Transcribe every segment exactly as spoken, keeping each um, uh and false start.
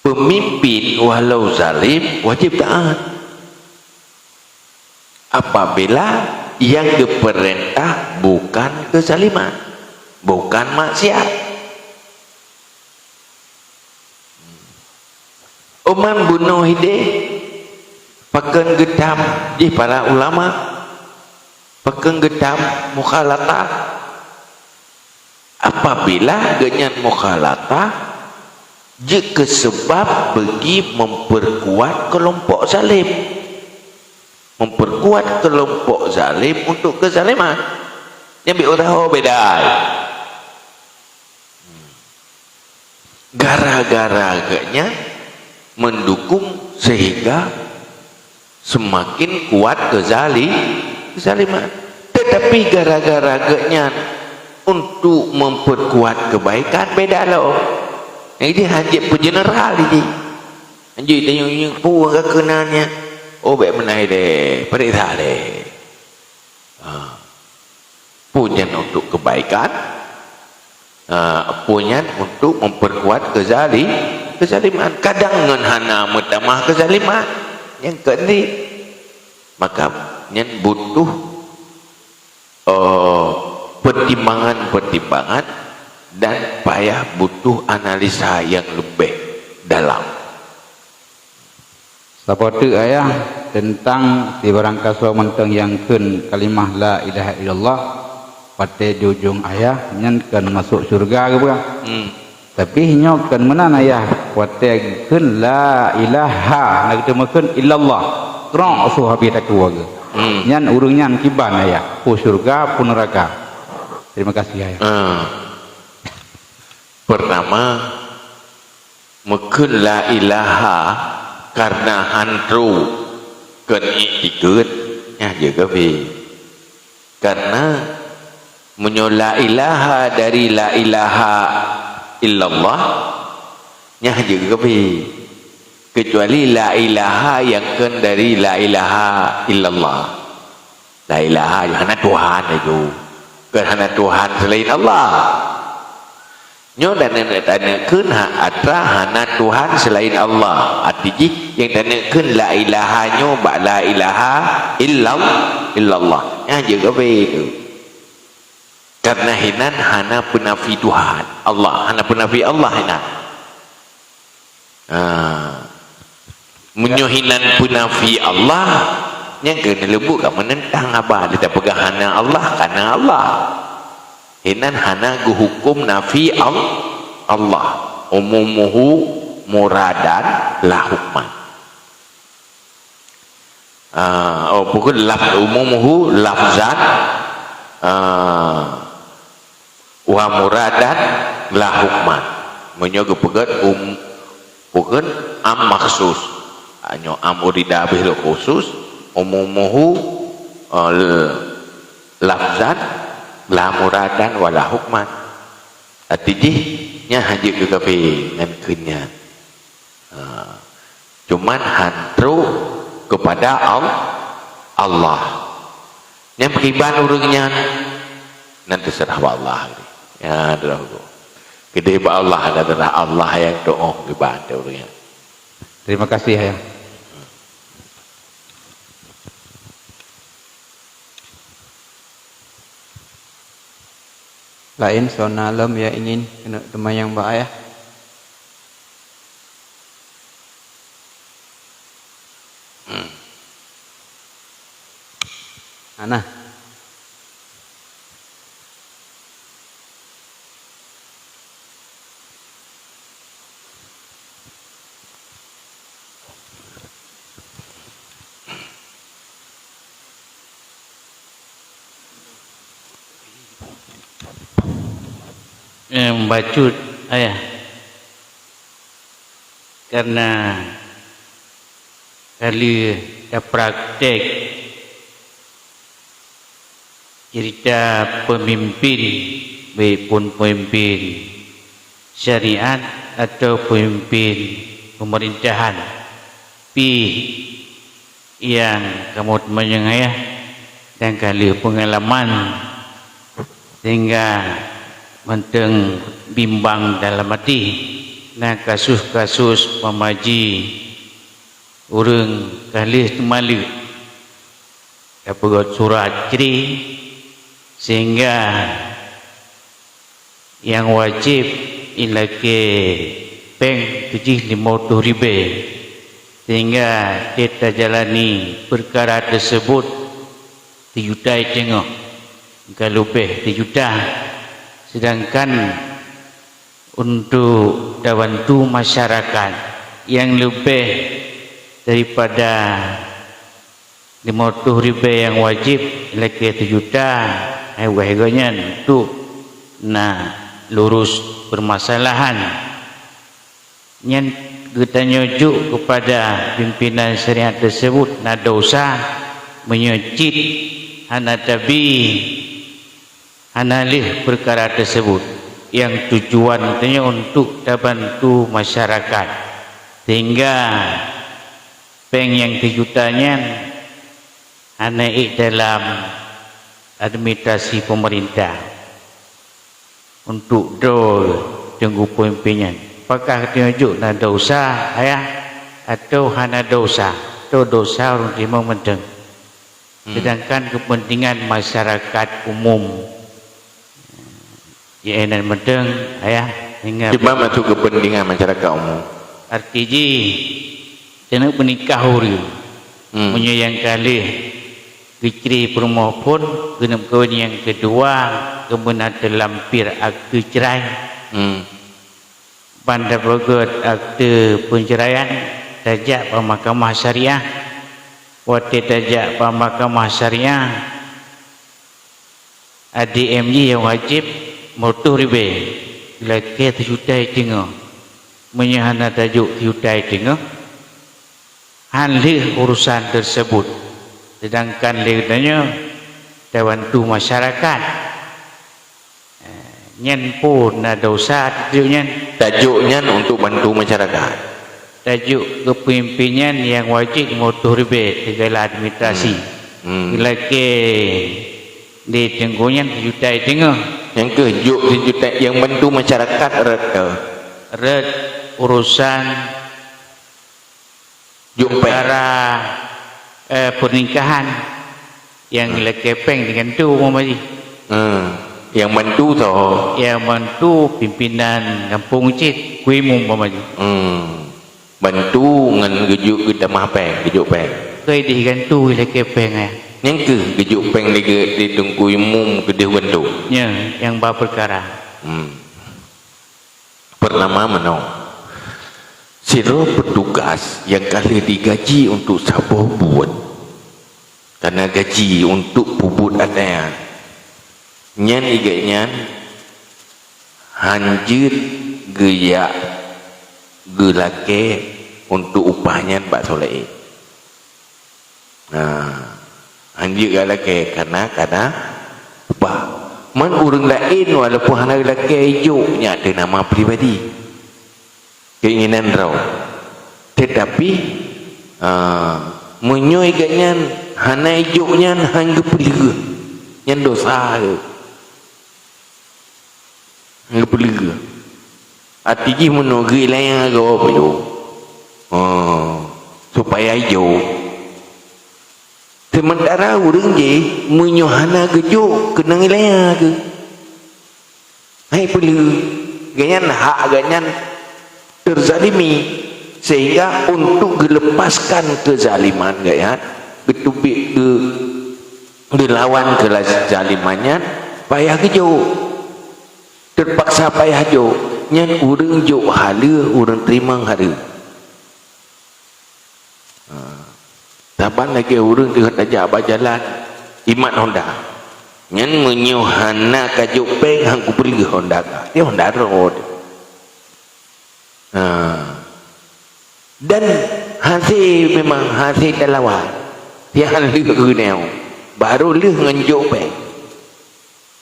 Pemimpin walau zalim wajib taat apabila yang diperintah bukan kezaliman, bukan maksiat. Umat bunoe idéh, pakon geutam jih para ulama, pakon geutam mukhalatah. Apabila geuhnyan mukhalatah, jeuet keu seubab bagi memperkuat kelompok zalim. Memperkuat kelompok zalim untuk kezaliman. Nyang bit usaha beda. Gara-gara geuhnyan mendukung sehingga semakin kuat kezali-, kezaliman. Tetapi gara-gara geuhnyan untuk memperkuat kebaikan, beda lom. Jadi hanjeuet peujeneral ini. Hanjeuet tanyong-nyong peue ka keunan nyan. Oh, bèk meunan deh, peuriksa deh. Ha. Peue nyan untuk kebaikan, ha, peue nyan untuk memperkuat kezali-, kezaliman. Kadang ngon hana meutamah kezaliman. Nyang keuneuk. Maka nyan butuh, eh, pertimbangan-pertimbangan dan payah butuh analisa yang lebih dalam. Saboh teuk ayah teuntang sibarang kasoe mantong nyang kheun kalimah la ilaha illallah, watèe di ujong ayah nyan kon masôk syeuruga geupeugah. Hmm. Tapi nyoe kon meunan ayah, watèe kheun la ilaha, na geuteumé kheun illallah. Krok su habéh takue geuh. Hmm. Nyan ureueng nyan kiban ayah, peue syeuruga, peue neuraka. Terima kasih ayah. Ah. Pertama, meukheun la ilaha karena han trok keu iktikeuet, nyan jeuet kafé. Karena meunyoe la ilaha dari la ilaha illallah, nyan jeuet kafé. Kecuali la ilaha nyang kheun dari la ilaha illallah. La ilaha, hana Tuhan laju. Kon hana Tuhan selain Allah. Nyoe dan neuk taneuk kheun ha-, atra hana Tuhan selain Allah. Arti jih, nyang taneuk kheun la ilaha nyoe bak la ilaha illam-, illallah. Nyan jeuet kafé tu. Karena hinan hana peunafi Tuhan. Allah, hana peunafi Allah hinan. Ha. Meunyoe hinan peunafi Allah, nyang keuneuk leumbut ka meunentang haba, lé tapeugah hana Allah, kana Allah. Hinan hana geuhuköm nafi Al-, Allah. Umumuhu muradan la hukman. Ah, oh, pokok laf-, umumuhu lafzan, ah, wa muradan la hukman. Meunyoe geupeugét um, pokok am makhsus. Ah, nyoe am urida bih lé khusus, umumuhu, eh, lafzan la muradan wa la hukman. Arti jih, nyan hana jeuet keu kafé ngon kheun nyan. Ha. Cuman han trok keupada Al-, Allah. Nyang pakriban ureuëng nyan, nyan teuseurah bak Allah. Ya, teuseurah bak Allah. Keudeh bak Allah, teuseurah Allah nyang tuoh kiban ureuëng nyan. Terima kasih, Ayah. Laén soe na lom nyang ingin keuneuk teumanyong bak Ayah? Hmm. Hana. Eh, bacut, Ayah. Karena ka lheueh tapraktek cerita pemimpin, baik pun pemimpin syariat atau pemimpin pemerintahan, pih nyang kamoe teumanyong, Ayah, dan ka lheueh pengalaman sehingga mantong bimbang dalam hati. Na kasus-kasus pamaji ureuëng ka lheueh teumaleuek, tapeugot surat cre, sehingga nyang wajéb ilakée péng tujoh limong ploh ribée, sehingga cit tajalani peukara teuseubot teujuta teungoh, ka leubeh teujuta, seudangkan untuk tabantu masyarakat nyang leubeh daripada limong ploh ribée nyang wajéb ilakée teujuta, hai wahé geuh nyan untuk na lurus peumasalahan. Nyan geutanyoe jok keupada pimpinan syariat teuseubot na desya meunyoe cit hana tabi hana lheueh peukara teuseubot nyang tujuan tanyoe untuk tabantu masyarakat, sehingga péng nyang teujuta nyan hana ék dalam administrasi peumeurintah untuk droe teungku peumimpén nyan. Apakah tanyoe jok na desya, ayah, atawa hana desya? Atawa desya ureuëng teurimong mantong. Hmm. Sedangkan kepentingan masyarakat umum, ya, inan mantong, ayah, hingga Cuma masuk kepentingan masyarakat umum. Arti jih, keuneuk peunikah ureuëng. Hmm. Meunyoe nyang ka lheueh geucre peurumoh phon, keuneuk kawin nyang keudua, keumeuna teulampir akte cerai. Hmm. Ban tapeugét akte peuceuraian, tajak bak mahkamah syariah. Watée tajak bak mahkamah syariah, A D M jih nyang wajéb limong ploh ribée, ilakée teujuta teungoh. Meunyoe hana tajok teujuta teungoh, han lheueh urusan teuseubot. Sedangkan lé geutanyoe tabantu masyarakat. Eh, nyan peue na desya tajok nyan? Tajok nyan untuk bantu masyarakat. Tajok keu peumimpén nyan nyang wajéb limong ploh ribée sigala administrasi. Hmm. Hmm. Ilakée di teungku nyan teujuta teungoh. Nyang keuh jok teujuta nyang bantu masyarakat rot, eh. Rot urusan Jok péng. Peukara, eh, pernikahan nyang Hmm. ilakée péng digantung, umpama jih. Hmm. Nyang bantu soe? Nyang bantu pimpinan gampông cit, kui mum, umpama jih. Hmm. Bantu ngon geujok geutamah péng, geujok péng. Keu ideh gantung ilakée péng, eh. Nyang keuh geujok péng lé geu-, di teungku imum keudeh gantung. Nya, nyang ba peukara. Hmm. Peureunama meunoe, sidroe peutugas nyang ka lheueh digaji untuk saboh buet, kana gaji untuk peubuet asai nyan. Nyan igét nyan hanjeuet geujak geulakée untuk upah nyan bak soe laén. Nah, hanjeuet geulakée kana, kana upah. Man ureuëng laén walaupun hana geulakée jok nyan ateueh nama pribadi. Keinginan droe. Tetapi, ah, meunyoe gobnyan hana jok nyan han geupeuleueh, nyan desya geuh. Geupeuleueh. Arti jih meunoe geuilang gob lom. Oh, supaya jok. Sementara ureuëng jih meunyoe hana geujok keunong ilang geuh. Hai peuleueh. Gobnyan hak gobnyan teuzalimi, sehingga untuk geuleupaskan keuzaliman gobnyan, geuteubiet geu-, geulawan keuzaliman nyan, payah geujok. Teupaksa payah jok, nyan ureuëng jok haleue, ureuëng teurimong haleue. Ha. Saban lagée ureuëng teuh tajak bak jalan, imat honda. Nyan meunyoe hana kajok péng, han kupeuleueh honda ka. Dia honda rot. Ha. Dan hase memang hase talawan. Nyang lheueh geuneuk, baru lheueh ngon jok péng.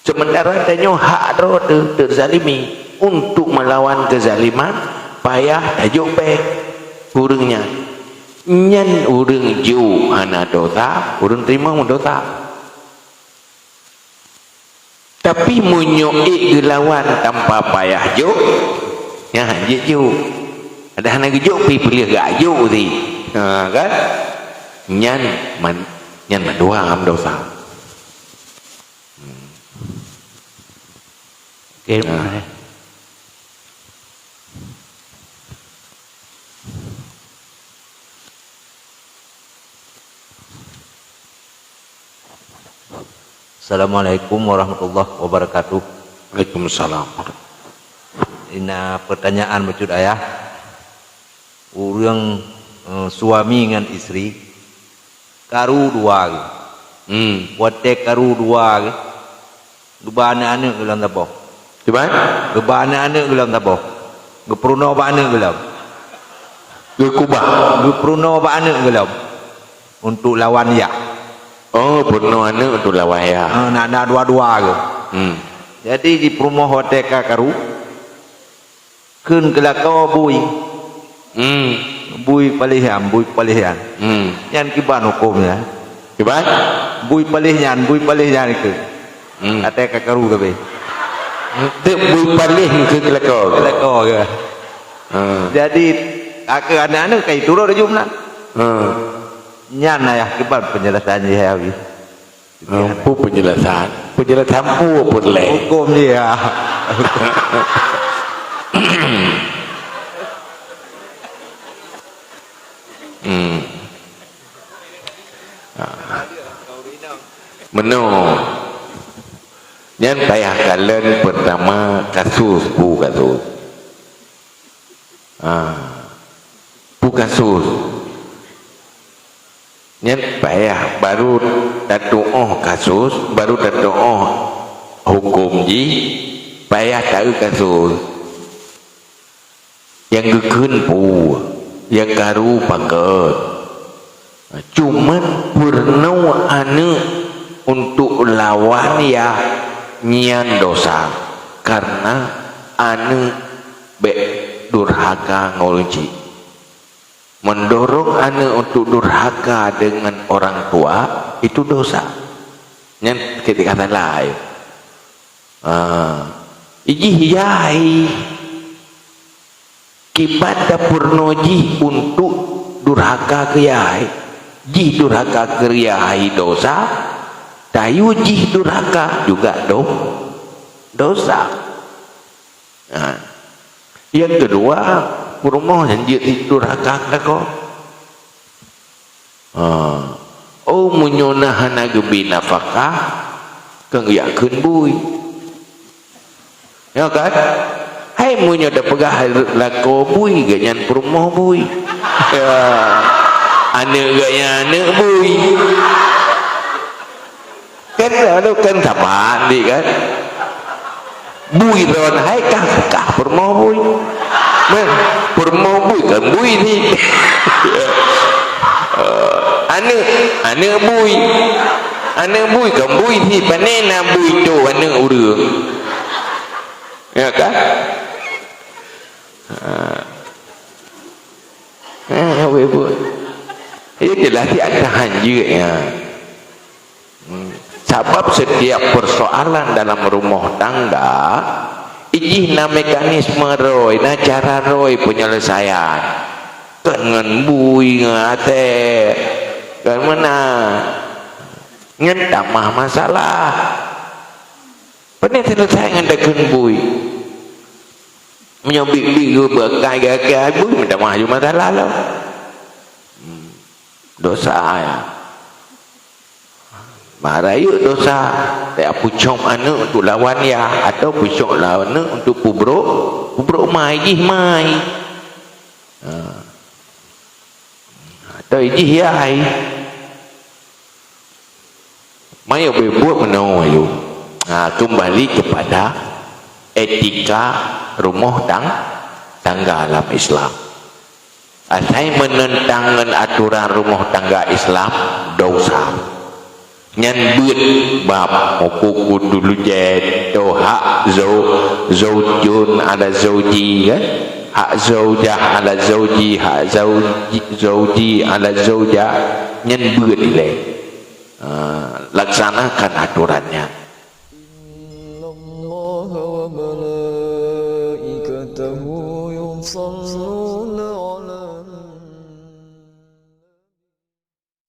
Sementara tanyoe hak droe teu-, teuzalimi. Untuk melawan keuzaliman, payah tajok péng ureuëng nyan. Nyan ureuëng jok hana dosa, ureuëng teurimong dosa. Tapi meunyoe ék geulawan tanpa payah jok, nyan jeuet jok. Ada hana geujok pi peuleueh gak jok tadi. Ha, kan? Nyan man-, nyan mandua am dosa. Hmm. Oke, nah. Assalamualaikum warahmatullahi wabarakatuh. Waalaikumsalam. Ina pertanyaan bacut ayah. Ureuëng, eh, suami ngon istri karu dua geuh. Hmm. Watée karu dua geuh, geuba aneuëk-aneuëk geuh lom saboh. Geuba? Geuba aneuëk-aneuëk geuh lom saboh. Geupeurunoe bak aneuëk geuh lom. Geukubah. Geupeurunoe bak aneuëk geuh lom. Untuk lawan yah. Oh, peurunoe aneuëk untuk lawan yah. Ah, nak, nak dua-dua geuh. Hmm. Jadi di peurumoh watée ka karu, kheun keu lakoe bui. Hmm. Bui paléh nyan, bui paléh nyan. Hmm. Nyan kiban huköm nyan. Kiban? Bui paléh nyan, bui paléh nyan kheun. Hmm. Watée ka karu tapi. Teuk bui paléh keu lakoe. Keu lakoe ke? Ha. Jadi, ka keu aneuëk-aneuëk ka jiturot jumlah. Ha. Nyan ayah kiban penjelasan jih habis. Ha, peue penjelasan? Penjelasan peue peureulée? Huköm jih, ya. Hmm. Ha. Meunoe. Nyan payah kalon pertama kasus, peue kasus. Ha. Peue kasus. Nyan payah baru tatuoh kasus, baru tatuoh huköm jih, payah taeu kasus. Nyang geukheun peue, nyang karu pakon. Cuman peurunoe aneuëk untuk lawan yah nyan dosa, karena aneuëk bék durhaka ngon ureuëng chik. Mendorong aneuëk untuk durhaka dengan orang tua, itu dosa. Nyan ketika salah. Ah, ijih yai. Kiban tapeurunoe jih untuk durhaka keu yai. Jih durhaka keu yai dosa, tayue jih durhaka juga do-, dosa. Nah, nyang keudua, peurumoh nyang jeuet jih durhaka keu lakoe. Ha. Oh, meunyoe na hana geubri nafakah, keu geujak kheun bui. Ya kan? Hai meunyoe tapeugah lakoe bui, geuh nyan peurumoh bui. Ya. Aneuëk geuh nyan aneuëk bui. Kan lalu kan saban di kan. Bui ron hai kah, kah peurumoh bui. Meh, peurumoh bui kan bui ni. Eh, aneuëk, aneuëk bui. Aneuëk bui kan bui ni, pane na bui tu aneuëk ureuëng. Ya kan? Ha. Eh, ya, ibu. Ya jelas dia tahan je ya. Hmm. Sabab setiap persoalan dalam rumah tangga, ijih na mekanisme roi, na cara roi penyelesaian. Kan ngon bui, ngon até, kan meunan. Ngon tamah masalah. Pane selesai ngon takheun bui. Meunyoe bit-bit geuh beukai gaki bui, meutamah ju masalah lom. Hmm. Dosa ya. Marayeuk dosa, tak pucom aneuëk untuk lawan ya, atau pucom lawan aneuëk untuk pubrok, pubrok mai jih mai. Ha. Atau jih ya ai. Mayueb buet meunoe ayueb. Ha, kembali kepada etika rumah tang-, tangga dalam Islam. Asai menentang ngon aturan rumoh tangga Islam, dosa. Nyan beuet bab huköm kudu lujée, toh hak zau-, zaujun ala zauji, kan? Hak zaujah ala zauji, hak zauji, zauji ala zaujah. Nyan beuet ilée. Ah, laksanakan aturan nyan.